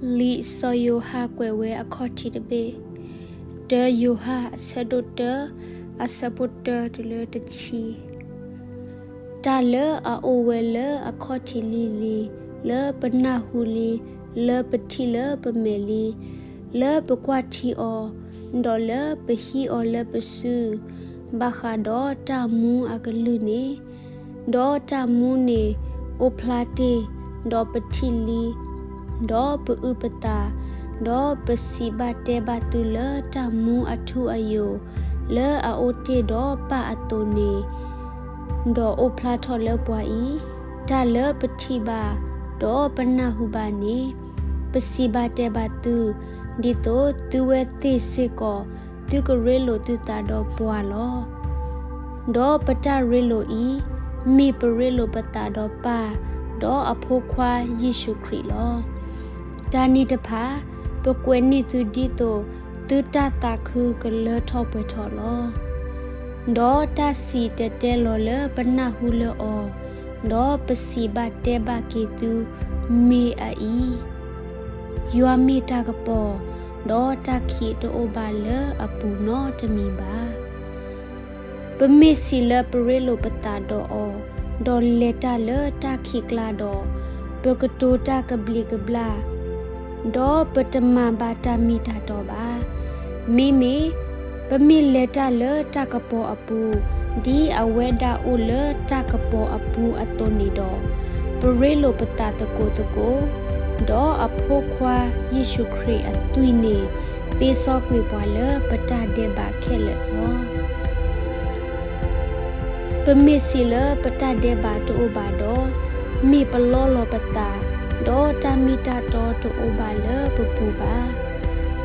လံာ်စီၤယိၤဟၣ်ကွဲးဝဲအခီၣ်ထံးတဘ့ၣ်, တၢယိၤဟၣ်အဆၢဒိၣ်တၢ, အဆၢဖိတၢတုၤလၢတဆံ. တၢ်လၢအအိၣ်ဝဲလၢအခီၣ်ထံးလံၤလံၤ, လၢပနၢ်ဟူလံ, လၢပထံၣ်လၢပမဲာ်လံ, လၢပကွၢ်ထံအီၤ, ဒီးလၢပဟံးအီၤလၢပစု, ဘၣ်ဃးဒီးတၢ်မူအကလုၢ်န့ၣ်, ဒီးတၢ်မူန့ၣ်အိၣ်ဖျါတ့ၢ်, ဒီးပထံၣ်လံ, ဒီးပအုၣ်ပသး, ဒီးပစံးဘၣ်တဲဘၣ်သုလၢတၢ်မူအထူအယိာ်, လၢအအိၣ်တ့ၢ်ဒီးပၢ်အသိးန့ၣ်, ဒီးအိၣ်ဖျါထီၣ်လၢပှၤအံၤ, တၢ်လၢပထံၣ်ဘၣ်, ဒီးပနၢ်ဟူဘၣ်န့ၣ်, ပစံးဘၣ်တဲဘၣ်သု, ဒ်သိးသုဝဲသ့ၣ်စ့ၢ်ကီး, သုကရ့လိာ်သုသးဒီးပှၤလီၤ. ဒီးပတၢ်ရ့လိာ်အံၤ, မ့ၢ်ပရ့လိာ်ပသးဒီးပၢ်, ဒီးအဖိခွါယ့ၣ်ၡူးခရံာ်လီၤ. တၢ်န့ၣ်တဖၣ်, ပကွဲးန့ၢ်သုဒ်သိးသုတၢ်သးခုကလၢထီၣ်ပှဲၤထီၣ်လီၤ. ဒီးတၢ်စံၣ်တဲၤတဲလီၤလၢပနၢ်ဟူလၢအီၤ, ဒီးပစံးဘၣ်တဲဘၣ်က့ၤသု, မ့ၢ်အအံၤ, ယွၤမ့ၢ်တၢ်ကပီၤ, ဒီးတၢ်ခံးတအိၣ်ဘၣ်လၢအပူၤနီတမံၤဘၣ်. ပမ့ၢ်စံးလၢပရ့လိာ်ပသးဒီးအီၤ, ဒီးလဲၤတၢ်လၢတၢ်ခံးကျါဒီး, ပကတိၤတၢ်ကဘျံးကဘျၣ်, ဒီးပတမၤဘၣ်တၢ်မ့ၢ်တၢ်တီဘၣ်. မ့မ့ၢ်ပမ့ၢ်လဲၤတၢ်လၢတၢ်ကပီၤအပူၤ, ဒ်အဝဲဒၣ်အိၣ်လၢတၢ်ကပီၤအပူၤအသိးန့ၣ်ဒီး, ပရ့လိာ်ပသးသကိးသကိး, ဒီးအဖိခွါယ့ၣ်ၡူးခရံာ်အသွံၣ်န့ၣ် သ့စီကွံာ်ပှၤလၢပတၢ်ဒဲးဘးခဲလၢာ်လီၤ. ပမ့ၢ်စံးလၢပတၢ်ဒဲးဘးတအိၣ်ဘၣ်ဒီး, မ့ၢ်ပလီလီၤပသး, ဒီးတၢ်မ့ၢ်တၢ်တီတအိၣ်ဘၣ်လၢပပူၤဘၣ်.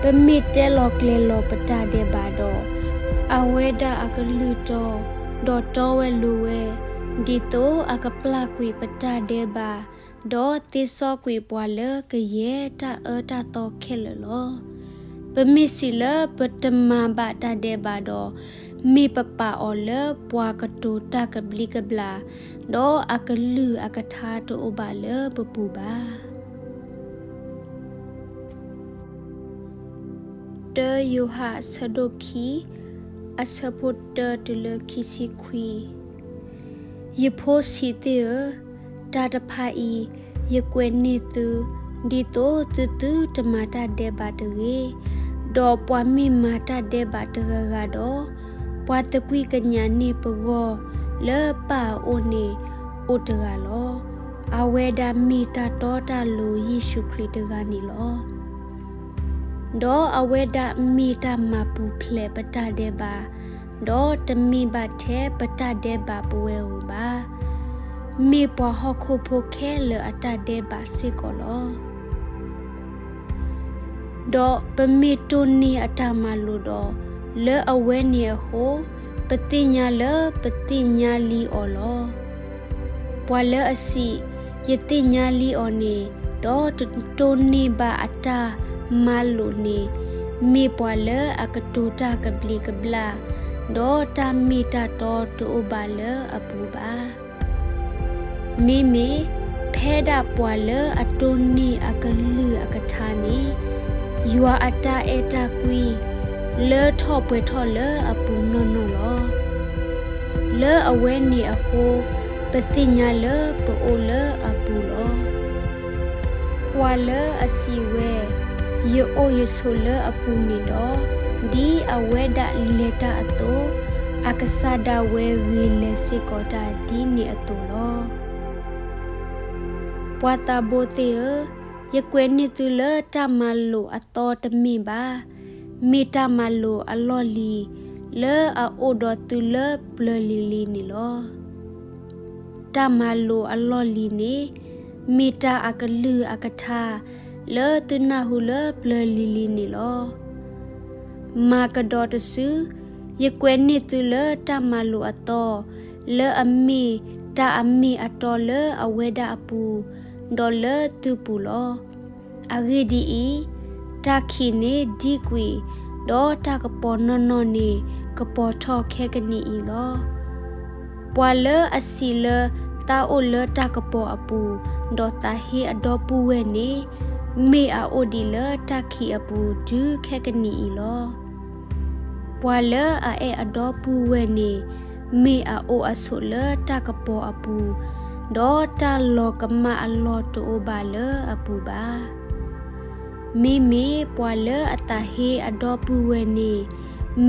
ပမ့ၢ်တဲလီၤကျဲၤလီၤပတၢ်ဒဲးဘးဒီး, အဝဲဒၣ်အကလုၢ်တီ, ဒီးတီဝဲလိၤဝဲ, ဒ်သိးအကပျၢ်ကွံာ်ပတၢ်ဒဲးဘး, ဒီးသ့စီကွံာ်ပှၤလၢကယဲၢ်တၢ်အၢတၢ်သီခဲလၢာ်လီၤ. ပမ့ၢ်စံးလၢပတမၤဘၣ်တၢ်ဒဲးဘးဒီး, မ့ၢ်ပပာ်အီၤလၢပှၤကတိၤတၢ်ကဘျံးကဘျၣ်, ဒီးအကလုၢ်အကထါတအိၣ်ဘၣ်လၢပပူၤဘၣ်. တၢယိၤဟၣ်အဆၢဒိၣ်ခံ, အဆၢဖိတၢတုၤလၢခံဆံခွံ. ယဖိဆံးသ့ၣ်ဧၢ, တၢ်တဖၣ်အံၤယကွဲးန့ၢ်သု, ဒ်သိးသုသုတမၤတၢ်ဒဲးဘးတဂ့ၤ. ဒီးပှၤမ့ၢ်မၤတၢ်ဒဲးဘးတဂၤဂၤဒီး, ပှၤသကွံၢ်ကညးန့ၢ်ပဂီၢ်လၢပၢ်အအိၣ်န့ၣ်အိၣ်တဂၤလီၤ. အဝဲဒၣ်မ့ၢ်တၢ်တီတၢ်လိၤယ့ၣ်ၡူးခရံာ်တဂၤန့ၣ်လီၤ. ဒီးအဝဲဒၣ်မ့ၢ်တၢ်မၤပူၤဖျဲးပတၢ်ဒဲးဘး, ဒီးတမ့ၢ်ဘၣ်ထဲပတၢ်ဒဲးဘးပဝဲဧိၤဘၣ်. မ့ၢ်ပှၤဟီၣ်ခိၣ်ဖိခဲလၢာ်အတၢ်ဒဲးဘးစ့ၢ်ကီးလီၤ. ဒီးပမ့ၢ်တိၢ်န့ၢ်အတၢ်မၤလိာ်ဒီး, လၢအဝဲန့ၣ်အဃိ, ပသ့ၣ်ညါလၢပသ့ၣ်ညါလံအီၤလီၤ. ပှၤလၢအစံး, ယသ့ၣ်ညါလံအီၤန့ၣ်, ဒီးတတိၢ်န့ၢ်ဘၣ်အတၢ်မၤလိာ်န့ၣ်, မ့ၢ်ပှၤလၢအကတိၤတၢ်ကဘျံးကဘျၣ်, ဒီးတၢ်မ့ၢ်တၢ်တီတအိၣ်ဘၣ်လၢအပူၤဘၣ်. မ့မ့ၢ်ဖဲဒၣ်ပှၤလၢအတိၢ်န့ၢ်အကလုၢ်အကထါန့ၣ်, ယွၤအတၢ်အဲၣ်တၢ်ကွံလၢထီၣ်ပှဲၤထီၣ်လၢအပူၤနီၢ်နီၢ်လီၤ. လၢအဝဲန့ၣ်အဃိ, ပသ့ၣ်ညါလၢပအိၣ်လၢအပူၤလီၤ. ပှၤလၢအစံးဝဲ, ယအိၣ်ယဆိးလၢအပူၤန့ၣ်ဒီး, ဒ်အဝဲဒၣ်လဲၤတၢ်အသိး, အကစၢ်ဒၣ်ဝဲဂ့ၤလဲၤစ့ၢ်ကီးတၢ်ဒ်န့ၣ်အသိးလီၤ. ပှၤသးဘိသ့ၣ်ဧၢ, ယကွဲးန့ၢ်သုလၢတၢ်မၤလိာ်အသီတမ့ၢ်ဘၣ်. မ့ၢ်တၢ်မၤလိာ်အလီၢ်လံၤလၢအအိၣ်ဒီးသုလၢပျၢၤလံၤလံၤန့ၣ်လီၤ. တၢ်မၤလိာ်အလီၢ်လံၤန့ၣ် မ့ၢ်တၢ်အကလုၢ်အကထါ လၢသုနၢ်ဟူလၢပျၢၤလံၤလံၤန့ၣ်လီၤ. မၤကဒီးတစု, ယကွဲးန့ၢ်သုလၢတၢ်မၤလိာ်အသီ လၢအမ့ၢ်တၢ်အမ့ၢ်အတီလၢအဝဲဒၣ်အပူၤ, ဒီးလၢသုပူၤလီၤ. အဂ့ၢ်ဒ်အံၤ, တၢ်ခံးန့ၣ်ဒံကွံာ်, ဒီးတၢ်ကပီၤနီၢ်နီၢ်န့ၣ် ကပီၤထီၣ်ခဲကနံၣ်အံၤလီၤ. ပှၤလၢအစံးလၢသးအိၣ်လၢတၢ်ကပီၤအပူၤ, ဒီးသးဟ့အဒီပုၢ်ဝဲၢ်န့ၣ်, မ့ၢ်အအိၣ်ဒံးလၢတၢ်ခံးအပူၤတုၤခဲကနံၣ်အံၤလီၤ. ပှၤလၢအအဲၣ်အဒီပုၢ်ဝဲၢ်န့ၣ် မ့ၢ်အအိၣ်အဆိးလၢတၢ်ကပီၤအပူၤ, ဒီးတၢ်လီၤကမၣ်အလီၢ်တအိၣ်ဘၣ်လၢအပူၤဘၣ်. မ့မ့ၢ်ပှၤလၢအသးဟ့အဒီပုၢ်ဝဲၢ်န့ၣ်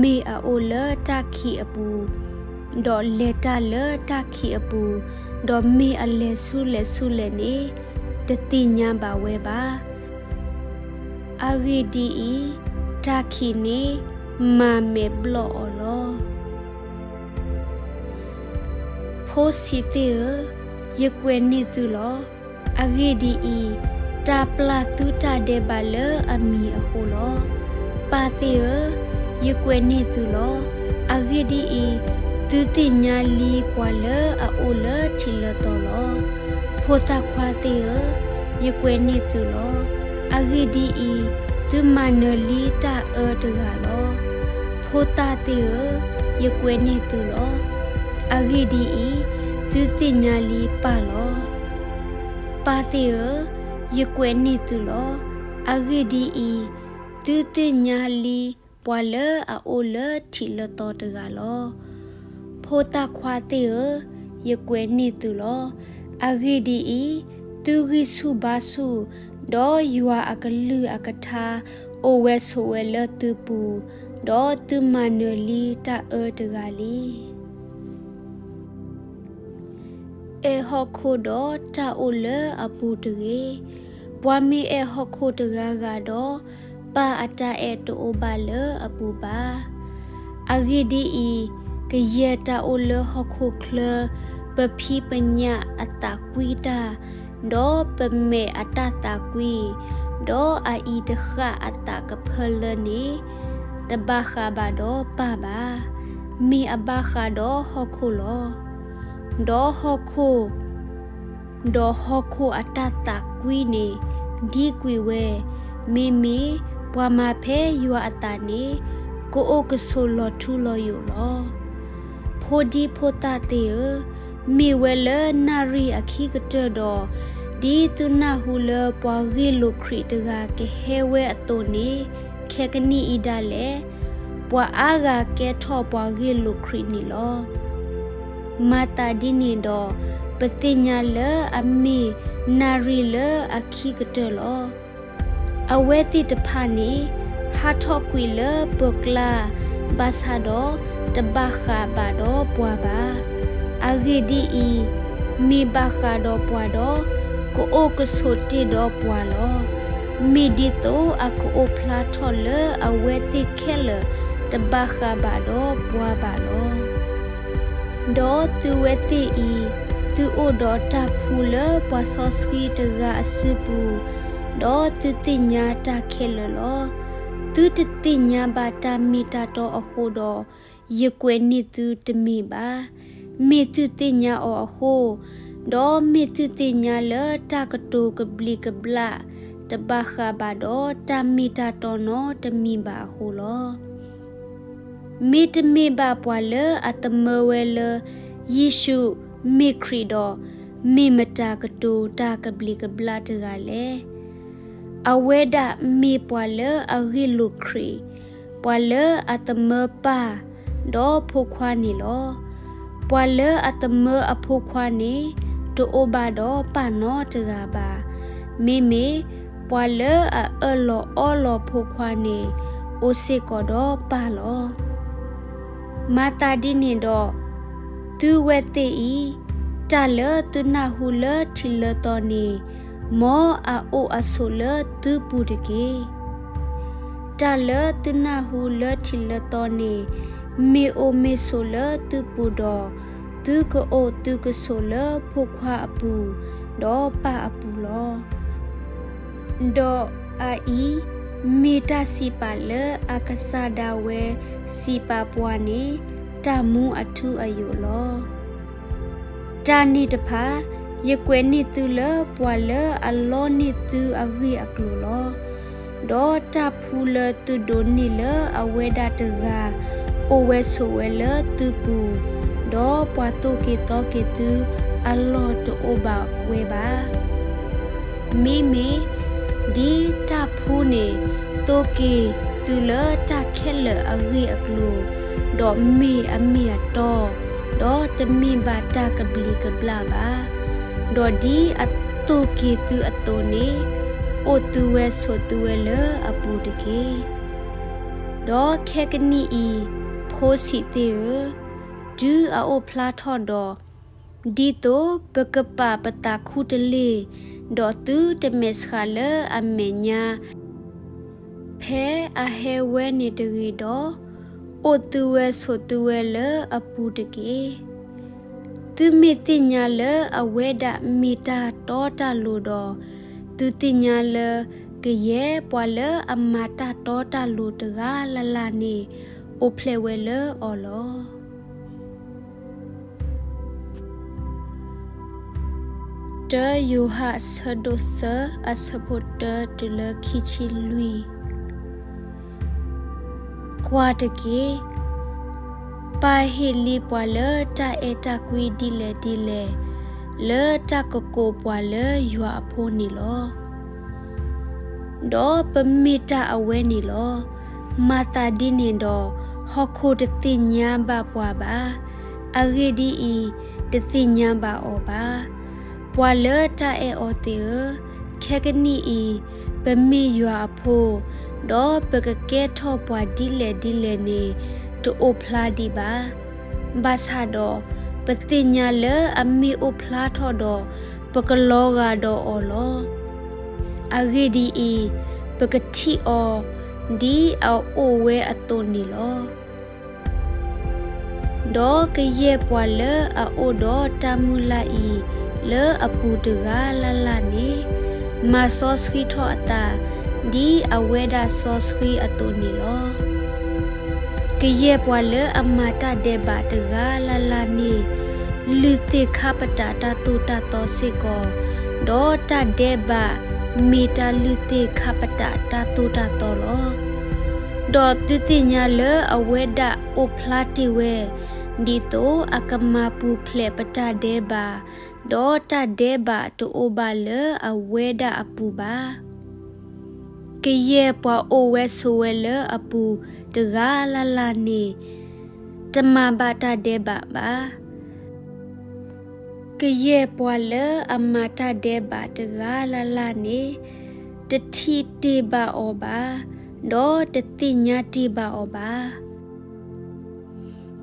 မ့ၢ်အအိၣ်လၢတၢ်ခံးအပူၤ, ဒီးလဲၤတၢ်လၢတၢ်ခံးအပူၤ, ဒီးမ့ၢ်အလဲၤဆူလဲၣ်ဆူလဲၣ်န့ၣ် တသ့ၣ်ညါဘၣ်ဝဲဘၣ်. အဂ့ၢ်ဒ်အံၤ, တၢ်ခံးန့ၣ်မၤမဲာ်ဘျီၣ်အီၤလီၤ. ဖိဆံးသ့ၣ်ဧၢ, ယကွဲးန့ၢ်သုလီၤ. အဂ့ၢ်ဒ်အံၤ, တၢ်ပျၢ်သုတၢ်ဒဲးဘးလၢအမံၤအဃိလီၤ. ပၢ်သ့ၣ်ဧၢ, ယကွဲးန့ၢ်သုလီၤ. အဂ့ၢ်ဒ်အံၤ, သုသ့ၣ်ညါလံပှၤလၢအအိၣ်လၢထံးလၢသီလီၤ. ဖိသၣ်ခွါသ့ၣ်ဧၢ, ယကွဲးန့ၢ်သုလီၤ. အဂ့ၢ်ဒ်အံၤ, သုမၤနၢၤလံတၢ်အၢတဂၤလီၤ. ဖိသၣ်သ့ၣ်ဧၢ, ယကွဲးန့ၢ်သုလီၤ. အဂ့ၢ်ဒ်အံၤ, သုသ့ၣ်ညါလံပၢ်လီၤ. ပၢ်သ့ၣ်ဧၢ, ယကွဲးန့ၢ်သုလီၤ. အဂ့ၢ်ဒ်အံၤ, သုသ့ၣ်ညါလံပှၤလၢအအိၣ်လၢထံးလၢသီတဂၤလီၤ. ဖိသၣ်ခွါသ့ၣ်ဧၢ, ယကွဲးန့ၢ်သုလီၤ. အဂ့ၢ်ဒ်အံၤ, သုဂံၢ်ဆူၣ်ဘါဆူၣ်, ဒီးယွၤအကလုၢ်အကထါအိၣ်ဝဲဆိးဝဲလၢသုပူၤ, ဒီးသုမၤနၢၤလံတၢ်အၢတဂၤလံ. အဲၣ်ဟီၣ်ခိၣ်ဒီးတၢ်အိၣ်လၢအပူၤတဂ့ၤ. ပှၤမ့ၢ်အဲၣ်ဟီၣ်ခိၣ်တဂၤဂၤဒီး, ပၢ်အတၢ်အဲၣ်တအိၣ်ဘၣ်လၢအပူၤဘၣ်. အဂ့ၢ်ဒ်အံၤ, ကယဲၢ်တၢ်အိၣ်လၢဟီၣ်ခိၣ်ချၢ, ပဖံးပညၣ်အသးကွံတၢ်, ဒီးပမဲာ်အတၢ်သးကွံ, ဒီးအအံၤတဃၣ်အသးကဖၢလၢန့ၣ်, တဘၣ်ဃးဘၣ်ဒီးပၢ်ဘၣ်. မ့ၢ်အဘၣ်ဃးဒီးဟီၣ်ခိၣ်လီၤ. ဒီးဟီၣ်ခိၣ်, ဒီးဟီၣ်ခိၣ်အတၢ်သးကွံန့ၣ်ဒံကွံာ်ဝဲ, မ့မ့ၢ်ပှၤမၤဖဲယွၤအသးန့ၣ်, ကအိၣ်ကဆိးလီၤထူလီၤယိာ်လီၤ. ဖိဒံဖိသၣ်သ့ၣ်ဧၢ, မ့ၢ်ဝဲလၢနၣ်ရံၣ်အခံကတၢၢ်ဒီး, ဒ်သုနၢ်ဟူလၢပှၤဂ့ၢ်လိာ်ခရံာ်တဂၤကဟဲဝဲအသိးန့ၣ်, ခဲကနံၣ်အံၤဒၣ်လဲာ်, ပှၤအါဂၤကဲထီၣ်ပှၤဂ့ၢ်လိာ်ခရံာ်န့ၣ်လီၤ. မၤသးဒ်န့ၣ်ဒီး, ပသ့ၣ်ညါလၢအမ့ၢ်နၣ်ရံၣ်လၢအခံကတၢၢ်လီၤ. အဝဲသ့ၣ်တဖၣ်န့ၣ်, ဟးထီၣ်ကွံာ်လၢပၢၤကျါ, ဘၣ်ဆၣ်ဒီးတဘၣ်ဃးဘၣ်ဒီးပှၤဘၣ်. အဂ့ၢ်ဒ်အံၤ, မ့ၢ်ဘၣ်ဃးဒီးပှၤဒီး, ကအိၣ်ကဆိးတ့ၢ်ဒီးပှၤလီၤ. မ့ၢ်ဒ်သိးအကအိၣ်ဖျါထီၣ်လၢအဝဲသ့ၣ်ခဲလၢာ်တဘၣ်ဃးဘၣ်ဒီးပှၤဘၣ်လီၤ. ဒီးသုဝဲသ့ၣ်အံၤ, သုအိၣ်ဒီးတၢ်ဖှူလၢပှၤစီဆှံတဂၤအစုပူၤ, ဒီးသုသ့ၣ်ညါတၢ်ခဲလၢာ်လီၤ. သုတသ့ၣ်ညါဘၣ်တၢ်မ့ၢ်တၢ်တီအဃိဒီး, ယကွဲးန့ၢ်သုတမ့ၢ်ဘၣ်. မ့ၢ်သုသ့ၣ်ညါအီၤအဃိ, ဒီးမ့ၢ်သုသ့ၣ်ညါလၢတၢ်ကတိၤကဘျံးကဘျၣ်တဘၣ်ဃးဘၣ်ဒီးတၢ်မ့ၢ်တၢ်တီနီတမံၤဘၣ်အဃိလီၤ. မ့တမ့ၢ်ဘၣ်ပှၤလၢအသမၢဝဲလၢယ့ၣ်ၡူးမ့ၢ်ခရံာ်ဒီး, မ့ၢ်မတၤကတိၤတၢ်ကဘျံးကဘျၣ်တဂၤလဲၣ်. အဝဲဒၣ်မ့ၢ်ပှၤလၢအဂ့ၢ်လိာ်ခရံာ်, ပှၤလၢအသမၢပၢ်ဒီးဖိခွါန့ၣ်လီၤ. ပှၤလၢအသမၢအဖိခွါန့ၣ်, တအိၣ်ဘၣ်ဒီးပၢ်နီတဂၤဘၣ်. မ့မ့ၢ်ပှၤလၢအအၢၣ်လီၤအီလီၤဖိခွါန့ၣ်, အိၣ်စ့ၢ်ကီးဒီးပၢ်လီၤ. မၤသးဒ်န့ၣ်ဒီး, သုဝဲသ့ၣ်အံၤ, တၢ်လၢသုနၢ်ဟူလၢထံးလၢသီန့ၣ်, မ်အအိၣ်အဆိးလၢသုပူၤတက့ၢ်. တၢ်လၢသုနၢ်ဟူလၢထံးလၢသီန့ၣ်, မ့ၢ်အိၣ်မ့ၢ်ဆိးလၢသုပူၤဒီး, သုကအိၣ်သုကဆိးလၢဖိခွါအပူၤ, ဒီးပၢ်အပူၤလီၤ. ဒီးအအံၤ, မ့ၢ်တၢ်စံးပာ်လၢအကစၢ်ဒၣ်ဝဲစံးပာ်ပှၤန့ၣ်, တၢ်မူအထူအယိာ်လီၤ. တၢ်န့ၣ်တဖၣ်, ယကွဲးန့ၢ်သုလၢပှၤလၢအလီန့ၢ်သုအဂ့ၢ်အကျိၤလီၤ. ဒီးတၢ်ဖှူလၢသုဒိးန့ၢ်လၢအဝဲဒၣ်တဂၤအိၣ်ဝဲဆိးဝဲလၢသုပူၤ, ဒီးပှၤသိၣ်က့ၤသီက့ၤသုအလီၢ်တအိၣ်ဘၣ်ဝဲဘၣ်. မ့မ့ၢ်ဒ် ဒ်တၢ်ဖှူန့ၣ်သိၣ်က့ၤသုလၢတၢ်ခဲလၢာ်အဂ့ၢ်အကျိၤ, ဒီးမ့ၢ်အမ့ၢ်အတီ, ဒီးတမ့ၢ်ဘၣ်တၢ်ကဘျံးကဘျၣ်ဘၣ်. ဒီးဒ်အသိၣ်က့ၤသုအသိးန့ၣ်, အိၣ်သုဝဲဆိးသုဝဲလၢအပူၤတက့ၢ်. ဒီးခဲကနံၣ်အံၤ, ဖိဆံးသ့ၣ်ဧၢ, တုၤအအိၣ်ဖျါထီၣ်ဒီး, ဒ်သိးပကပာ်ပသးခူတလ့ၢ်, ဒီးသုတမဲာ်ဆှးလၢအမဲာ်ညါ ဖဲအဟဲဝဲန့ၣ်တဂ့ၤဒီး, အိၣ်သုဝဲဆိးသုဝဲလၢအပူၤတက့ၢ်. သုမ့ၢ်သ့ၣ်ညါလၢအဝဲဒၣ်မ့ၢ်တၢ်တီတၢ်လိၤဒီး, သုသ့ၣ်ညါလၢကယဲၢ်ပှၤလၢအမၤတၢ်တီတၢ်လိၤတဂၤလၢ်လၢ်န့ၣ် အိၣ်ဖျဲၣ်ဝဲလၢအီၤလီၤ. တၢယိၤဟၣ်အဆၢဒိၣ်သၢ အဆၢဖိတၢတုၤလၢခံဆံလွံၢ်. ကွၢ်တက့ၢ်, ပၢ်ဟ့ၣ်လံပှၤလၢတၢ်အဲၣ်တၢ်ကွံဒ်လဲၣ်ဒ်လဲၣ်, လၢတၢ်ကကိးပှၤလၢယွၤအဖိန့ၣ်လီၤ. ဒီးပမ့ၢ်တၢ်အဝဲန့ၣ်လီၤ. မၤသးဒ်န့ၣ်ဒီး, ဟီၣ်ခိၣ်တသ့ၣ်ညါဘၣ်ပှၤဘၣ်. အဂ့ၢ်ဒ်အံၤ, တသ့ၣ်ညါဘၣ်အီၤဘၣ်. ပှၤလၢတၢ်အဲၣ်အီၤသ့ၣ်ဧၢ, ခဲကနံၣ်အံၤ, ပမ့ၢ်ယွၤအဖိ, ဒီးပကကဲထီၣ်ပှၤဒ်လဲၣ်ဒ်လဲၣ်န့ၣ်, တအိၣ်ဖျါဒံးဘၣ်. ဘၣ်ဆၣ်ဒီး, ပသ့ၣ်ညါလၢအမ့ၢ်အိၣ်ဖျါထီၣ်ဒီး, ပကလီၤဂာ်ဒီးအီၤလီၤ. အဂ့ၢ်ဒ်အံၤ, ပကထံၣ်အီၤ, ဒ်အအိၣ်ဝဲအသိးန့ၣ်လီၤ. ဒီးကယဲၢ်ပှၤလၢအအိၣ်ဒီးတၢ်မုၢ်လၢ်အံၤလၢအပူၤတဂၤလၢ်လၢ်န့ၣ်, မၤစီဆှံထီၣ်အသး, ဒ်အဝဲဒၣ်စီဆှံအသိးန့ၣ်လီၤ. ကယဲၢ်ပှၤလၢအမၤတၢ်ဒဲးဘးတဂၤလၢ်လၢ်န့ၣ်, လုၢ်သ့ၣ်ခါပတာ်တၢ်သိၣ်တၢ်သီစ့ၢ်ကီး, ဒီးတၢ်ဒဲးဘးမ့ၢ်တၢ်လုၢ်သ့ၣ်ခါပတာ်တၢ်သိၣ်တၢ်သီလီၤ. ဒီးသုသ့ၣ်ညါလၢအဝဲဒၣ်အိၣ်ဖျါတ့ၢ်ဝဲ, ဒ်သိးအကမၤပူၤဖျဲးပတၢ်ဒဲးဘး, ဒီးတၢ်ဒဲးဘးတအိၣ်ဘၣ်လၢအဝဲဒၣ်အပူၤဘၣ်. ကယဲၢ်ပှၤအိၣ်ဝဲဆိးဝဲလၢအပူၤတဂၤလၢ်လၢ်န့ၣ်, တမၤဘၣ်တၢ်ဒဲးဘးဘၣ်. ကယဲၢ်ပှၤလၢအမၤတၢ်ဒဲးဘးတဂၤလၢ်လၢ်န့ၣ်, တထံၣ်တ့ၢ်ဘၣ်အီၤဘၣ်, ဒီးတသ့ၣ်ညါတ့ၢ်ဘၣ်အီၤဘၣ်.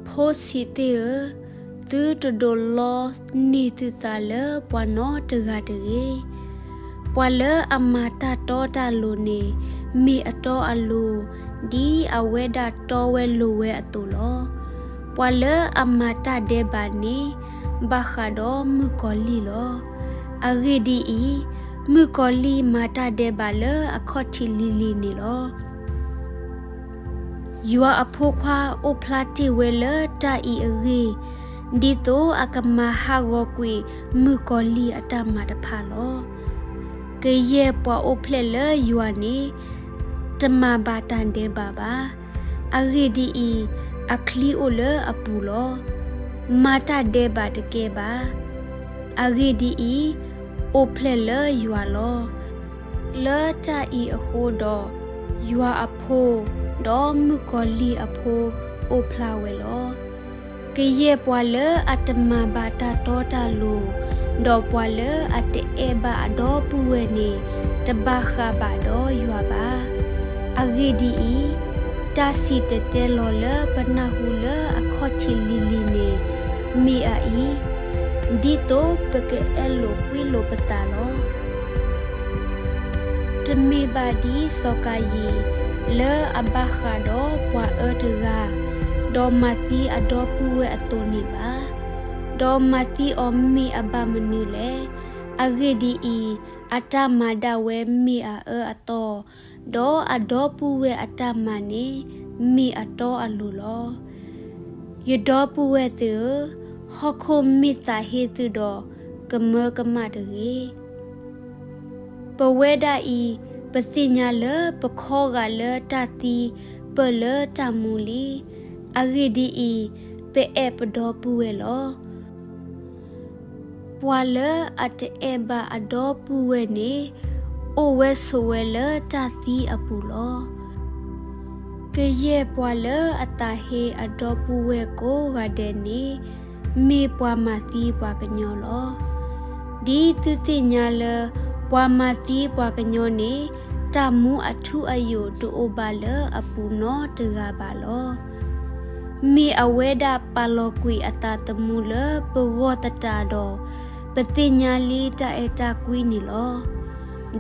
ဖိဆံးသ့ၣ်ဧၢ, သုတဒိးလီန့ၢ်သုသးလၢပှၤနီတဂၤတဂ့ၤ. ပှၤလၢအမၤတၢ်တီတၢ်လိၤန့ၣ်, မ့ၢ်အတီအလိၤ, ဒ်အဝဲဒၣ်တီဝဲလိၤဝဲအသိးလီၤ. ပှၤလၢအမၤတၢ်ဒဲးဘးန့ၣ်, ဘၣ်ဃးဒီးမုၣ်ကီၤလံၢ်လီၤ. အဂ့ၢ်ဒ်အံၤ, မုၣ်ကီၤလံၢ်မၤတၢ်ဒဲးဘးလၢအခီၣ်ထံးလံၤလံၤန့ၣ်လီၤ. ယွၤအဖိခွါအိၣ်ဖျါတ့ၢ်ဝဲလၢတၢ်အံၤအဂ့ၢ်, ဒ်သိးအကမၤဟးဂီၤကွံာ်မုၣ်ကီၤလံၢ်အတၢ်မၤတဖၣ်လီၤ. ကယဲၢ်ပှၤအိၣ်ဖျဲၣ်လၢယွၤန့ၣ်, တမၤဘၣ်တၢ်ဒဲးဘးဘၣ်. အဂ့ၢ်ဒ်အံၤ, အချံအိၣ်လၢအပူၤလီၤ. မၤတၢ်ဒဲးဘးတကဲဘၣ်. အဂ့ၢ်ဒ်အံၤ, အိၣ်ဖျဲၣ်လၢယွၤလီၤ. လၢတၢ်အံၤအဃိဒီး, ယွၤအဖိ, ဒီးမုၣ်ကီၤလံၢ်အဖိအိၣ်ဖျါဝဲလီၤ. ကယဲၢ်ပှၤလၢအတမၤဘၣ်တၢ်တီတၢ်လိၤ, ဒီးပှၤလၢအတအဲၣ်ဘၣ်အဒီပုၢ်ဝဲၢ်န့ၣ်, တဘၣ်ဃးဘၣ်ဒီးယွၤဘၣ်. အဂ့ၢ်ဒ်အံၤ, တၢ်စံၣ်တဲၤတဲလီၤလၢပနၢ်ဟူလၢအခီၣ်ထံးလံၤလံၤန့ၣ်, မ့ၢ်အအံၤ, ဒ်သိးပကအဲၣ်လိာ်ကွံလိာ်ပသးလီၤ. တမ့ၢ်ဘၣ်ဒ်စီၤကၤယံၣ်, လၢအဘၣ်ဃးဒီးပှၤအၢတဂၤ, ဒီးမၤသံအဒီပုၢ်ဝဲၢ်အသိးန့ၣ်ဘၣ်. ဒီးမၤသံအီၤမ့ၢ်အဘၣ်မနုၤလဲၣ်. အဂ့ၢ်ဒ်အံၤ, အတၢ်မၤဒၣ်ဝဲမ့ၢ်အအၢအသီ, ဒီးအဒီပုၢ်ဝဲၢ်အတၢ်မၤန့ၣ်, မ့ၢ်အတီအလိၤလီၤ. ယဒီပုၢ်ဝဲၢ်သ့ၣ်ဧၢ, ဟီၣ်ခိၣ်မ့ၢ်သးဟ့သုဒီး, ကမၢကမၣ်တဂ့ၤ. ပဝဲဒၣ်အံၤ, ပသ့ၣ်ညါလၢပခီဂာ်လၢတၢ်သံပၢၢ်လၢတၢ်မူလံ. အဂ့ၢ်ဒ်အံၤ, ပအဲၣ်ပဒီပုၢ်ဝဲၢ်လီၤ. ပှၤလၢအတအဲၣ်ဘၣ်အဒီပုၢ်ဝဲၢ်န့ၣ်, အိၣ်ဝဲဆိးဝဲလၢတၢ်သံအပူၤလီၤ. ကယဲၢ်ပှၤလၢအသးဟ့အဒီပုၢ်ဝဲၢ်ကိးဂၤဒဲးန့ၣ် မ့ၢ်ပှၤမၤသံပှၤကညီလီၤ. ဒ်သုသ့ၣ်ညါလၢ ပှၤမၤသံပှၤကညီန့ၣ် တၢ်မူအထူအယိာ်တအိၣ်ဘၣ်လၢအပူၤနီတဂၤဘၣ်လီၤ. မ့ၢ်အဝဲဒၣ်ပာ်လီၤကွံာ်အသးသမူလၢပဂီၢ်သတးဒီး ပသ့ၣ်ညါလံတၢ်အဲၣ်တၢ်ကွံန့ၣ်လီၤ.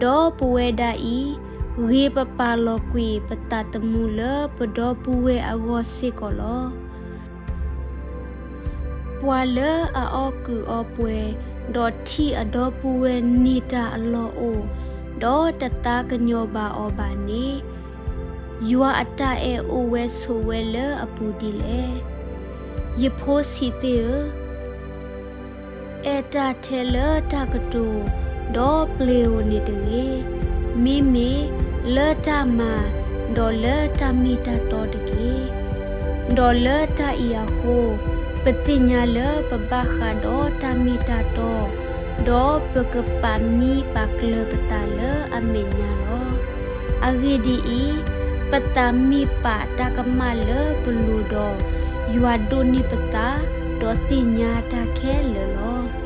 ဒီးပဝဲဒၣ်အံၤ ဂ့ၤပပာ်လီၤကွံာ်ပသးသမူလၢပဒီပုၢ်ဝဲၢ်အဂီၢ်စ့ၢ်ကီးလီၤ. ပှၤလၢအအီၣ်ကုာ်အီပှဲၤ, ဒီးထံၣ်အဒီပုၢ်ဝဲၢ်န့ၢ်တၢ်အလီၢ်အိၣ်, ဒီးတသးကညီၤဘၣ်အီၤဘၣ်န့ၣ်, ယွၤအတၢ်အဲၣ်အိၣ်ဝဲဆိးဝဲလၢအပူၤဒ်လဲၣ်. ယဖိဆံးသ့ၣ်ဧၢ, အဲၣ်တၢ်ထဲလၢတၢ်ကတိၤ, ဒီးပျ့ၤဧိၤန့ၣ်တဂ့ၤ, မ့မ့ၢ်လၢတၢ်မၤ, ဒီးလၢတၢ်မ့ၢ်တၢ်တီတက့ၢ်. ဒီးလၢတၢ်အံၤအဃိ, ပသ့ၣ်ညါလၢပဘၣ်ဃးဒီးတၢ်မ့ၢ်တၢ်တီ, ဒီးပကပာ်မံပာ်ကျၢၤပသးလၢအမဲာ်ညါလီၤ. အဂ့ၢ်ဒ်အံၤ, ပသးမ့ၢ်ပာ်တၢ်ကမၣ်လၢပလိၤဒီး, ယွၤဒိးန့ၢ်ပသး, ဒီးသ့ၣ်ညါတၢ်ခဲလၢာ်လီၤ.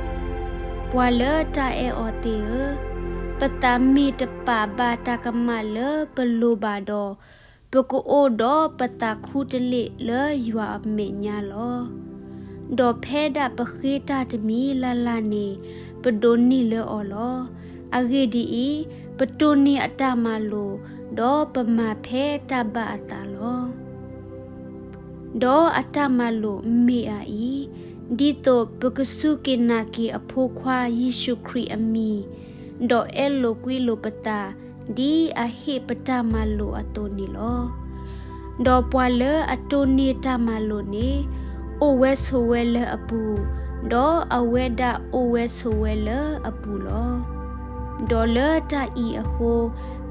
ပှၤလၢတၢ်အဲၣ်အီၤသ့ၣ်ဧၢ, ပသးမ့ၢ်တပာ်ဘၣ်တၢ်ကမၣ်လၢပလိၤဘၣ်ဒီး, ပကအိၣ်ဒီးပသးခူတလ့ၢ်လၢယွၤအမဲာ်ညါလီၤ. ဒီးဖဲဒၣ်ပဃ့တၢ်တမံၤလၢ်လၢ်န့ၣ်, ပဒိးန့ၢ်လၢအီၤလီၤ. အဂ့ၢ်ဒ်အံၤ, ပတိၢ်န့ၢ်အတၢ်မၤလိာ်, ဒီးပမၤဖဲတၢ်ဘၣ်အသးလီၤ. ဒီးအတၢ်မၤလိာ်မ့ၢ်အအံၤ, ဒ်သိးပကစူၢ်က့ၤနာ်က့ၤအဖိခွါယ့ၣ်ၡူးခရံာ်အမံၤ, ဒီးအဲၣ်လိာ်ကွံလိာ်ပသး, ဒ်အဟ့ၣ်ပတၢ်မၤလိာ်အသိးန့ၣ်လီၤ. ဒီးပှၤလၢအတိၢ်န့ၢ်တၢ်မၤလိာ်န့ၣ်, အိၣ်ဝဲဆိးဝဲလၢအပူၤ, ဒီးအဝဲဒၣ်အိၣ်ဝဲဆိးဝဲလၢအပူၤလီၤ. ဒီးလၢတၢ်အံၤအဃိ,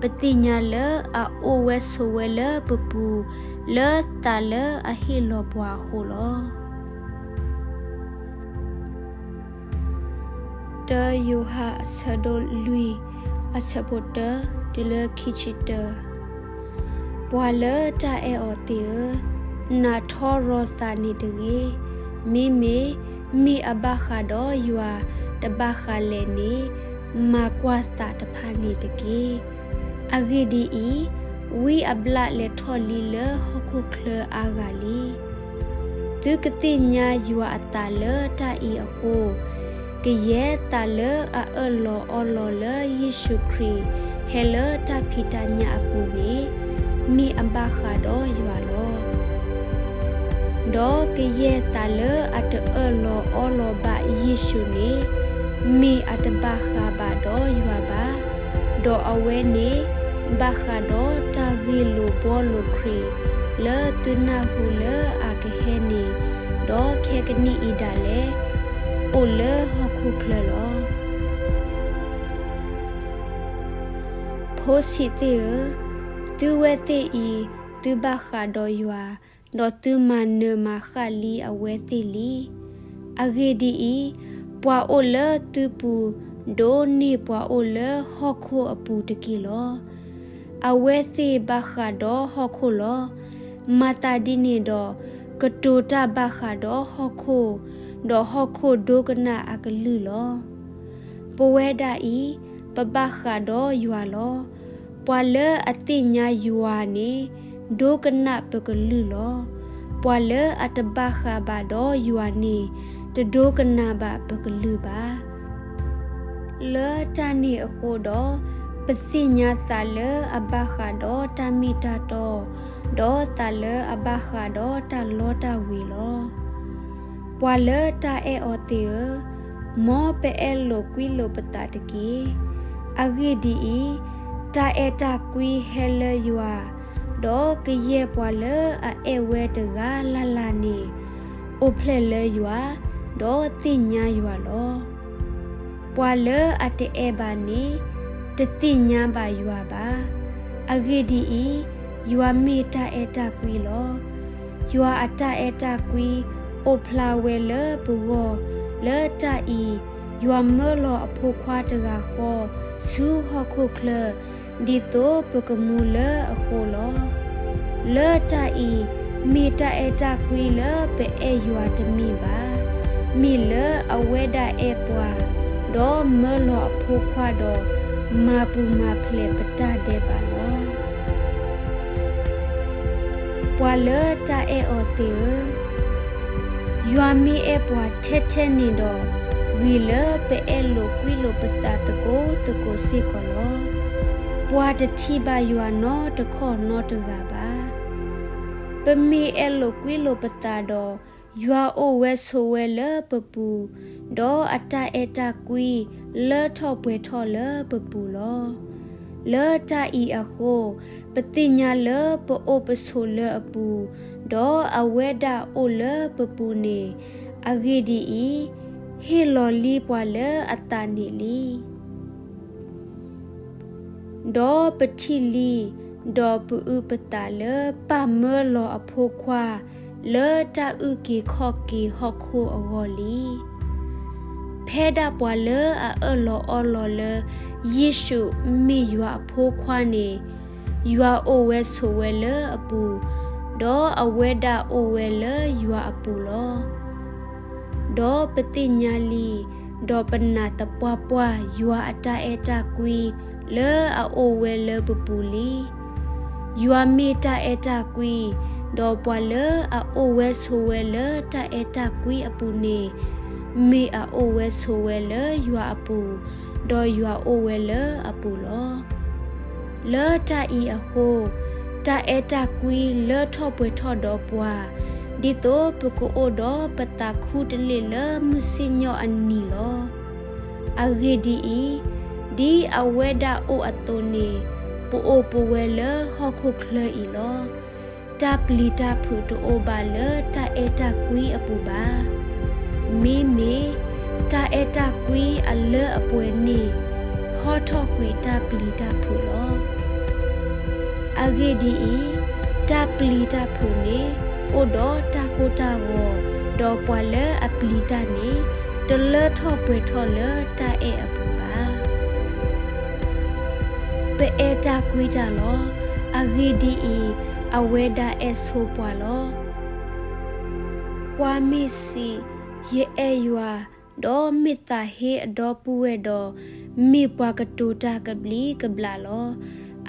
ပသ့ၣ်ညါလၢအအိၣ်ဝဲဆိးဝဲလၢပပူၤ, လၢသးလၢအဟ့ၣ်လီၤပှၤအဃိလီၤ. တၢယိၤဟၣ်အဆၢဒိၣ်လွံၢ်, အဆၢဖိတၢတုၤလၢခံဆံတၢ. ပှၤလၢတၢ်အဲၣ်အီၤသ့ၣ်ဧၢ, နာ်ထီရီၤသးန့ၣ်တဂ့ၤ. မ့မ့ၢ်, မ့ၢ်အဘၣ်ဃးဒီးယွၤတဘၣ်ဃးလဲၣ်န့ၣ်, မၤကွၢ်သးတဖၣ်န့ၣ်တက့ၢ်. အဂ့ၢ်ဒ်အံၤ, ဝံအဘျၣ်လဲၤထီၣ်လံလၢဟီၣ်ခိၣ်ချၢအါဂၤလံ. သုကသ့ၣ်ညါယွၤအသးလၢတၢ်အံၤအဃိ, ကယဲၢ်သးလၢအအၢၣ်လီၤအီလီၤလၢယ့ၣ်ၡူးခရံာ်ဟဲလၢတၢ်ဖံးတၢ်ညၣ်အပူၤန့ၣ်, မ့ၢ်အဘၣ်ဃးဒီးယွၤလီၤ. ဒီးကယဲၢ်သးလၢအတအၢၣ်လီၤအီလီၤဘၣ်ယ့ၣ်ၡူးန့ၣ်, မ့ၢ်အတဘၣ်ဃးဘၣ်ဒီးယွၤဘၣ်. ဒီးအဝဲန့ၣ်ဘၣ်ဃးဒီးတၢ်ဂ့ၢ်လိာ်ဘှီလိာ်ခရံာ် လၢသုနၢ်ဟူလၢအကဟဲန့ၣ်, ဒီးခဲကနံၣ်အံၤဒၣ်လဲာ် အိၣ်လၢဟီၣ်ခိၣ်ချၢလီၤ. ဖိဆံးသ့ၣ်ဧၢ, သုဝဲသ့ၣ်အံၤသုဘၣ်ဃးဒီးယွၤ, ဒီးသုမၤနၢၤမၤဃၣ်လံအဝဲသ့ၣ်လံ. အဂ့ၢ်ဒ်အံၤ, ပှၤအိၣ်လၢသုပူၤဒိးန့ၢ်ပှၤအိၣ်လၢဟီၣ်ခိၣ်အပူၤတက့ၢ်လီၤ. အဝဲသ့ၣ်ဘၣ်ဃးဒီးဟီၣ်ခိၣ်လီၤ. မၤသးဒ်န့ၣ်ဒီး, ကတိၤတၢ်ဘၣ်ဃးဒီးဟီၣ်ခိၣ်, ဒီးဟီၣ်ခိၣ်ဒိကနၣ်အကလုၢ်လီၤ. ပဝဲဒၣ်အံၤ, ပဘၣ်ဃးဒီးယွၤလီၤ. ပှၤလၢအသ့ၣ်ညါယွၤန့ၣ်, ဒိကနၣ်ပကလုၢ်လီၤ. ပှၤလၢအတဘၣ်ဃးဘၣ်ဒီးယွၤန့ၣ်, တဒိကနၣ်ဘၣ်ပကလုၢ်ဘၣ်. လၢတၢ်န့ၣ်အဃိဒီး, ပသ့ၣ်ညါသးလၢအဘၣ်ဃးဒီးတၢ်မ့ၢ်တၢ်တီ, ဒီးသးလၢအဘၣ်ဃးဒီးတၢ်လီတၢ်ဝ့ၤလီၤ. ပှၤလၢတၢ်အဲၣ်အီၤသ့ၣ်ဧၢ, မ်ပအဲၣ်လိာ်ကွံလိာ်ပသးတက့ၢ်. အဂ့ၢ်ဒ်အံၤ, တၢ်အဲၣ်တၢ်ကွံဟဲလၢယွၤ, ဒီးကယဲၢ်ပှၤလၢအအဲၣ်ဝဲတဂၤလၢ်လၢ်န့ၣ်, အိၣ်ဖျဲၣ်လၢယွၤ, ဒီးသ့ၣ်ညါယွၤလီၤ. ပှၤလၢအတအဲၣ်ဘၣ်န့ၣ်, တသ့ၣ်ညါဘၣ်ယွၤဘၣ်. အဂ့ၢ်ဒ်အံၤ, ယွၤမ့ၢ်တၢ်အဲၣ်တၢ်ကွံလီၤ. ယွၤအတၢ်အဲၣ်တၢ်ကွံအိၣ်ဖျါဝဲလၢပဂီၢ်, လၢတၢ်အံၤ ယွၤမၢလီၤအဖိခွါတဂၤဃီ ဆူဟီၣ်ခိၣ်ချၢ, ဒ်သိးပကမူလၢအဃိလီၤ. လၢတၢ်အံၤ မ့ၢ်တၢ်အဲၣ်တၢ်ကွံလၢပအဲၣ်ယွၤတမ့ၢ်ဘၣ်, မ့ၢ်လၢအဝဲဒၣ်အဲၣ်ပှၤ, ဒီးမၢလီၤအဖိခွါဒီး မၤပူၤမၤဖျဲးပတၢ်ဒဲးဘးလီၤ. ပှၤလၢတၢ်အဲၣ်အီၤသ့ၣ်ဧၢ, ယွၤမ့ၢ်အဲၣ်ပှၤထဲထဲန့ၣ်ဒီး, ဂ့ၤလၢပအဲၣ်လိာ်ကွံလိာ်ပသးသကိးသကိးစ့ၢ်ကီးလီၤ. ပှၤတထံၣ်ဘၣ်ယွၤနီတခီၣ်နီတဂၤဘၣ်. ပမ့ၢ်အဲၣ်လိာ်ကွံလိာ်ပသးဒီး, ယွၤအိၣ်ဝဲဆိးဝဲလၢပပူၤ, ဒီးအတၢ်အဲၣ်တၢ်ကွံလၢထီၣ်ပှဲၤထီၣ်လၢပပူၤလီၤ. လၢတၢ်အံၤအဃိ, ပသ့ၣ်ညါလၢပအိၣ်ပဆိးလၢအပူၤ, ဒီးအဝဲဒၣ်အိၣ်လၢပပူၤန့ၣ်, အဂ့ၢ်ဒ်အံၤ, ဟ့ၣ်လီၤလံပှၤလၢအသးန့ၣ်လံ. ဒီးပထံၣ်လံ, ဒီးပအုၣ်ပသးလၢပၢ်မၢလီၤအဖိခွါ လၢတၢ်အုၣ်က့ၤခီၣ်က့ၤဟီၣ်ခိၣ်အဂီၢ်လံ. ဖဲဒၣ်ပှၤလၢအအၢၣ်လီၤအီလီၤလၢယ့ၣ်ၡူးမ့ၢ်ယွၤအဖိခွါန့ၣ်, ယွၤအိၣ်ဝဲဆိးဝဲလၢအပူၤ, ဒီးအဝဲဒၣ်အိၣ်ဝဲလၢယွၤအပူၤလီၤ. ဒီးပသ့ၣ်ညါလံ, ဒီးပနာ်သပှၢ်ပှၢ်ယွၤအတၢ်အဲၣ်တၢ်ကွံလၢအအိၣ်ဝဲလၢပပူၤလံ. ယွၤမ့ၢ်တၢ်အဲၣ်တၢ်ကွံ, ဒီးပှၤလၢအအိၣ်ဝဲဆိးဝဲလၢတၢ်အဲၣ်တၢ်ကွံအပူၤန့ၣ်, မ့ၢ်အအိၣ်ဝဲဆိးဝဲလၢယွၤအပူၤ, ဒီးယွၤအိၣ်ဝဲလၢအပူၤလီၤ. လၢတၢ်အံၤအဃိ, တၢ်အဲၣ်တၢ်ကွံလၢထီၣ်ပှဲၤထီၣ်ဒီးပှၤ, ဒ်သိးပကအိၣ်ဒီးပသးခူတလ့ၢ်လၢမုၢ်စံၣ်ညီၣ်အနံၤလီၤ. အဂ့ၢ်ဒ်အံၤ, ဒ်အဝဲဒၣ်အိၣ်အသိးန့ၣ်, ပအိၣ်ပဝဲလၢဟီၣ်ခိၣ်ချၢအံၤလီၤ. တၢ်ပျံၤတၢ်ဖုးတအိၣ်ဘၣ်လၢတၢ်အဲၣ်တၢ်ကွံအပူၤဘၣ်. မ့မ့ၢ်တၢ်အဲၣ်တၢ်ကွံအလၢအပှဲၤန့ၣ်, ဟီထီၣ်ကွံာ်တၢ်ပျံၤတၢ်ဖုးလီၤ. အဂ့ၢ်ဒ်အံၤ, တၢ်ပျံၤတၢ်ဖုးန့ၣ်, အိၣ်ဒီးတၢ်ကိၢ်တၢ်ဂီၤ, ဒီးပှၤလၢအပျံၤတၢ်န့ၣ်, တလၢထီၣ်ပှဲၤထီၣ်လၢတၢ်အဲၣ်အပူၤဘၣ်. ပအဲၣ်တၢ်ကွံတၢ်လီၤ. အဂ့ၢ်ဒ်အံၤ, အဝဲဒၣ်အဲၣ်ဆိပှၤလီၤ. ပှၤမ့ၢ်စံး, ယအဲၣ်ယွၤ, ဒီးမ့ၢ်သးဟ့အဒီပုၢ်ဝဲၢ်ဒီး, မ့ၢ်ပှၤကတိၤတၢ်ကဘျံးကဘျၣ်လီၤ.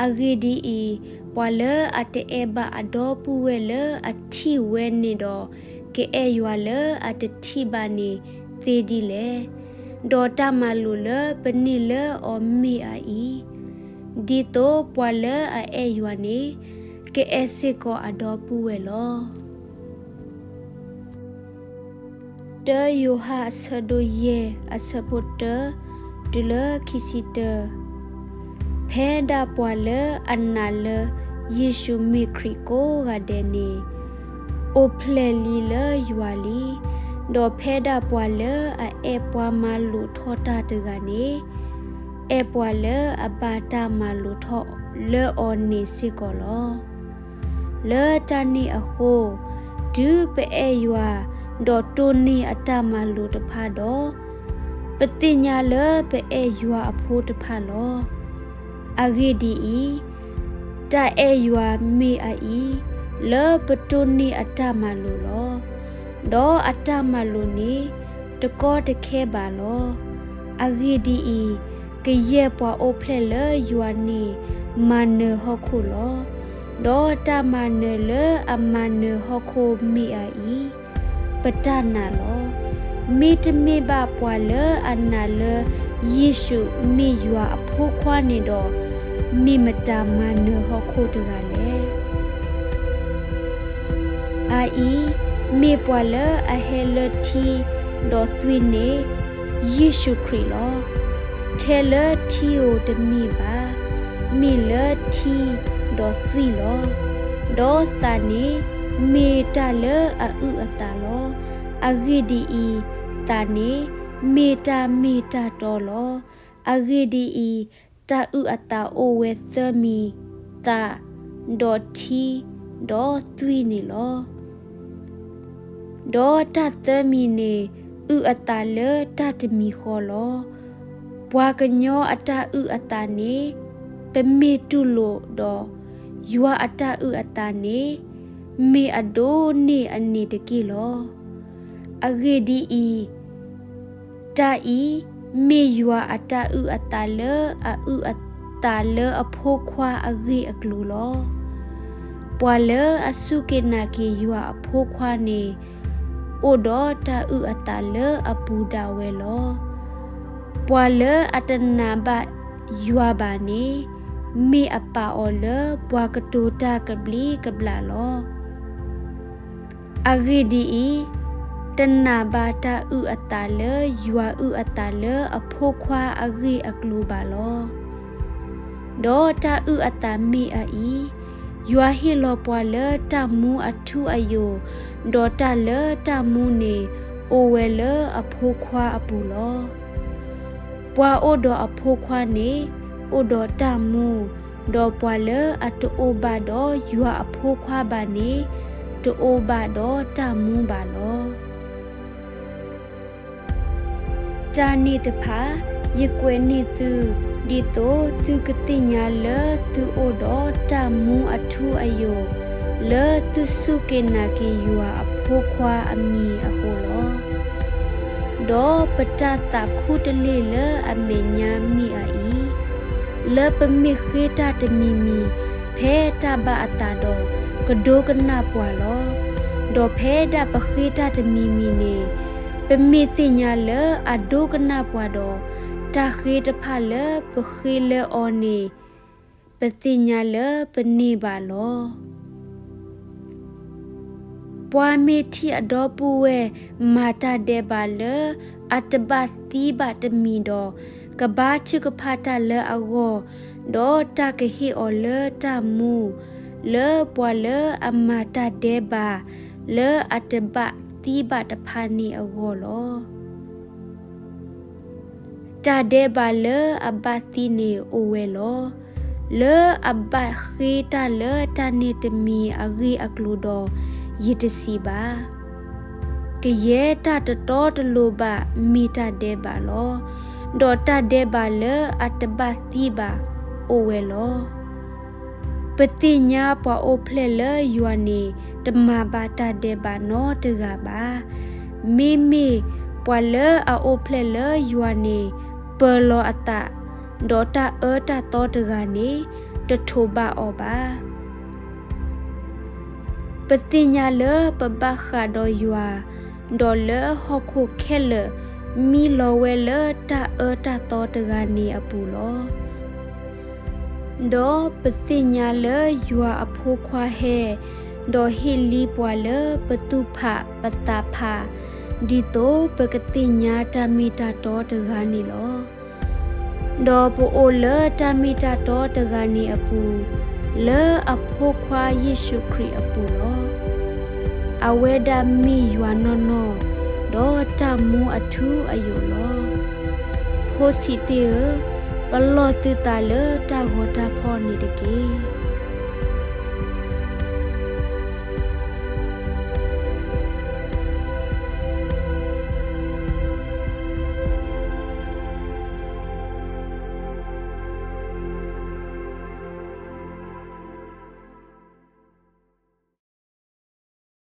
အဂ့ၢ်ဒ်အံၤ, ပှၤလၢအတအဲၣ်ဘၣ်အဒီပုၢ်ဝဲၢ်လၢအထံၣ်ဝဲန့ၣ်ဒီး, ကအဲၣ်ယွၤလၢအတထံၣ်ဘၣ်န့ၣ်သ့ဒ်လဲၣ်. ဒီးတၢ်မၤလိာ်လၢပန့ၢ်လၢအီၤမ့ၢ်အအံၤ, ဒ်သိးပှၤလၢအအဲၣ်ယွၤန့ၣ်, ကအဲၣ်စ့ၢ်ကီးအဒီပုၢ်ဝဲၢ်လီၤ. တၢယိၤဟၣ်အဆၢဒိၣ်ယဲၢ်အဆၢဖိတၢ, တုၤလၢခံဆံတၢ. ဖဲဒၣ်ပှၤလၢအနာ်လၢယ့ၣ်ၡူးမ့ၢ်ခရံာ်ကိးဂၤဒဲးန့ၣ်, အိၣ်ဖျဲၣ်လံလၢယွၤလံ. ဒီးဖဲဒၣ်ပှၤလၢအအဲၣ်ပှၤမၤလိာ်ထီၣ်တၢ်တဂၤန့ၣ်, အဲၣ်ပှၤလၢအဘၣ်တၢ်မၤလိာ်ထီၣ်လၢအီၤန့ၣ်စ့ၢ်ကီးလီၤ. လၢတၢ်န့ၣ်အဃိ, တုၤပအဲၣ်ယွၤ, ဒီးတိၢ်န့ၢ်အတၢ်မၤလိာ်တဖၣ်ဒီး, ပသ့ၣ်ညါလၢပအဲၣ်ယွၤအဖိတဖၣ်လီၤ. အဂ့ၢ်ဒ်အံၤ, တၢ်အဲၣ်ယွၤမ့ၢ်အအံၤ, လၢပတိၢ်န့ၢ်အတၢ်မၤလိာ်လီၤ. ဒီးအတၢ်မၤလိာ်န့ၣ်, တကီတခဲဘၣ်လီၤ. အဂ့ၢ်ဒ်အံၤ, ကယဲၢ်ပှၤအိၣ်ဖျဲၣ်လၢယွၤန့ၣ်မၤနၢၤဟီၣ်ခိၣ်လီၤ. ဒီးတၢ်မၤနၢၤလၢအမၤနၢၤဟီၣ်ခိၣ်မ့ၢ်အအံၤ, ပတၢ်နာ်လီၤ. မ့တမ့ၢ်ဘၣ်ပှၤလၢအနာ်လၢယ့ၣ်ၡူးမ့ၢ်ယွၤအဖိခွါန့ၣ်ဒီး, မ့ၢ်မတၤမၤနၢၤဟီၣ်ခိၣ်တဂၤလဲၣ်. အအံၤမ့ၢ်ပှၤလၢအဟဲလၢထံဒီးသွံၣ်န့ၣ်, ယ့ၣ်ၡူးခရံာ်လီၤ. ထဲလၢထံဧိၤတမ့ၢ်ဘၣ်, မ့ၢ်လၢထံဒီးသွံၣ်လီၤ. ဒီးသးန့ၣ်မ့ၢ်တၢ်လၢအအုၣ်အသးလီၤ. အဂ့ၢ်ဒ်အံၤ, သးန့ၣ်မ့ၢ်တၢ်မ့ၢ်တၢ်တီလီၤ. အဂ့ၢ်ဒ်အံၤ, တၢ်အုၣ်အသးအိၣ်ဝဲသၢမံၤ, သး, ဒီးထံ, ဒီးသွံၣ်န့ၣ်လီၤ. ဒီးတၢ်သၢမံၤန့ၣ်, အုၣ်အသးလၢတၢ်တမံၤဃီလီၤ. ပှၤကညီအတၢ်အုၣ်အသးန့ၣ် ပမ့ၢ်တူၢ်လိာ်ဒီး, ယွၤအတၢ်အုၣ်အသးန့ၣ် မ့ၢ်အဒိၣ်န့ၢ်အန့ၣ်တက့ၢ်လီၤ. အဂ့ၢ်ဒ်အံၤ, တၢ်အံၤ မ့ၢ်ယွၤအတၢ်အုၣ်အသးလၢအအုၣ်အသးလၢအဖိခွါအဂ့ၢ်အကျိၤလီၤ. ပှၤလၢအစူၢ်က့ၤနာ်က့ၤယွၤအဖိခွါန့ၣ် အိၣ်ဒီးတၢ်အုၣ်အသးလၢအပူၤဒၣ်ဝဲလီၤ. ပှၤလၢအတနာ်ဘၣ်ယွၤဘၣ်န့ၣ် မ့ၢ်အပာ်အီၤလၢပှၤကတိၤတၢ်ကဘျံးကဘျၣ်လီၤ. အဂ့ၢ်ဒ်အံၤ, တနာ်ဘၣ်တၢ်အုၣ်အသးလၢယွၤအုၣ်အသးလၢအဖိခွါအဂ့ၢ်အကျိၤဘၣ်လီၤ. ဒီးတၢ်အုၣ်အသးမ့ၢ်အအံၤ, ယွၤဟ့ၣ်လီၤပှၤလၢတၢ်မူအထူအယိာ်, ဒီးတၢ်လၢတၢ်မူန့ၣ် အိၣ်ဝဲလၢအဖိခွါအပူၤလီၤ. ပှၤအိၣ်ဒီးအဖိခွါန့ၣ် အိၣ်ဒီးတၢ်မူ, ဒီးပှၤလၢအတအိၣ်ဘၣ်ဒီးယွၤအဖိခွါဘၣ်န့ၣ် တအိၣ်ဘၣ်ဒီးတၢ်မူဘၣ်လီၤ. တၢ်န့ၣ်တဖၣ် ယကွဲးန့ၢ်သု ဒ်သိးသုကသ့ၣ်ညါလၢသုအိၣ်ဒီးတၢ်မူအထူအယိာ် လၢသုစူၢ်က့ၤနာ်က့ၤယွၤအဖိခွါအမံၤအဃိလီၤ. ဒီးပတၢ်သးခူတလ့ၢ်လၢအမဲာ်ညါမ့ၢ်အအံၤ, လၢပမ့ၢ်ဃ့တၢ်တမံၤမံၤ ဖဲတၢ်ဘၣ်အသးဒီး ကဒိကနၣ်ပှၤလီၤ. ဒီးဖဲဒၣ်ပဃ့တၢ်တမံၤမံၤန့ၣ် ပမ့ၢ်သ့ၣ်ညါလၢအဒိကနၣ်ပှၤဒီး တၢ်ဃ့တဖၣ်လၢပဃ့လၢအီၤန့ၣ် ပသ့ၣ်ညါလၢပန့ၢ်ဘၣ်လီၤ. ပှၤမ့ၢ်ထံၣ်အဒီပုၢ်ဝဲၢ်မၤတၢ်ဒဲးဘးလၢအတဘၣ်သံဘၣ်တမံၤဒီး ကဘါထုကဖၣ်တၢ်လၢအဂီၢ်, ဒီးတၢ်ကဟ့ၣ်အီၤလၢတၢ်မူ, လၢပှၤလၢအမၤတၢ်ဒဲးဘးလၢအတဘၣ်သံဘၣ်တဖၣ်န့ၣ်အဂီၢ်လီၤ. တၢ်ဒဲးဘးလၢအဘၣ်သံန့ၣ်အိၣ်ဝဲလီၤ. လၢအဘၣ်ဃ့တၢ်လၢတၢ်န့ၣ်တမံၤအဂ့ၢ်အကျိၤဒီး ယတစံးဘၣ်. ကယဲၢ်တၢ်တတီတလိၤဘၣ်မ့ၢ်တၢ်ဒဲးဘးလီၤ. ဒီးတၢ်ဒဲးဘးလၢအတဘၣ်သံဘၣ်အိၣ်ဝဲလီၤ. ပသ့ၣ်ညါပှၤအိၣ်ဖျဲၣ်လၢယွၤန့ၣ် တမၤဘၣ်တၢ်ဒဲးဘးနီတဂၤဘၣ်. မ့မ့ၢ်ပှၤလၢအအိၣ်ဖျဲၣ်လၢယွၤန့ၣ် ပၢၤလီၤအသး, ဒီးတၢ်အၢတၢ်သီတဂၤန့ၣ် တထိးဘၣ်အီၤဘၣ်. ပသ့ၣ်ညါလၢပဘၣ်ဃးဒီးယွၤ, ဒီးလၢဟီၣ်ခိၣ်ခဲလၢာ် မံလီၤဝဲလၢတၢ်အၢတၢ်သီတဂၤန့ၣ်အပူၤလီၤ. ဒီးပသ့ၣ်ညါလၢယွၤအဖိခွါဟဲ, ဒီးဟ့ၣ်လံပှၤလၢပသူၣ်ဖးပသးဖး, ဒ်သိးပကသ့ၣ်ညါတၢ်မ့ၢ်တၢ်တီတဂၤန့ၣ်လီၤ. ဒီးပအိၣ်လၢတၢ်မ့ၢ်တၢ်တီတဂၤန့ၣ်အပူၤ, လၢအဖိခွါယ့ၣ်ၡူးခရံာ်အပူၤလီၤ. အဝဲဒၣ်မ့ၢ်ယွၤနီၢ်နီၢ်, ဒီးတၢ်မူအထူအယိာ်လီၤ. ဖိဆံးသ့ၣ်ဧၢ, ပလီၢ်သုသးလၢတၢ်ဂီၤတၢ်ဖီၣ်န့ၣ်တက့ၢ်.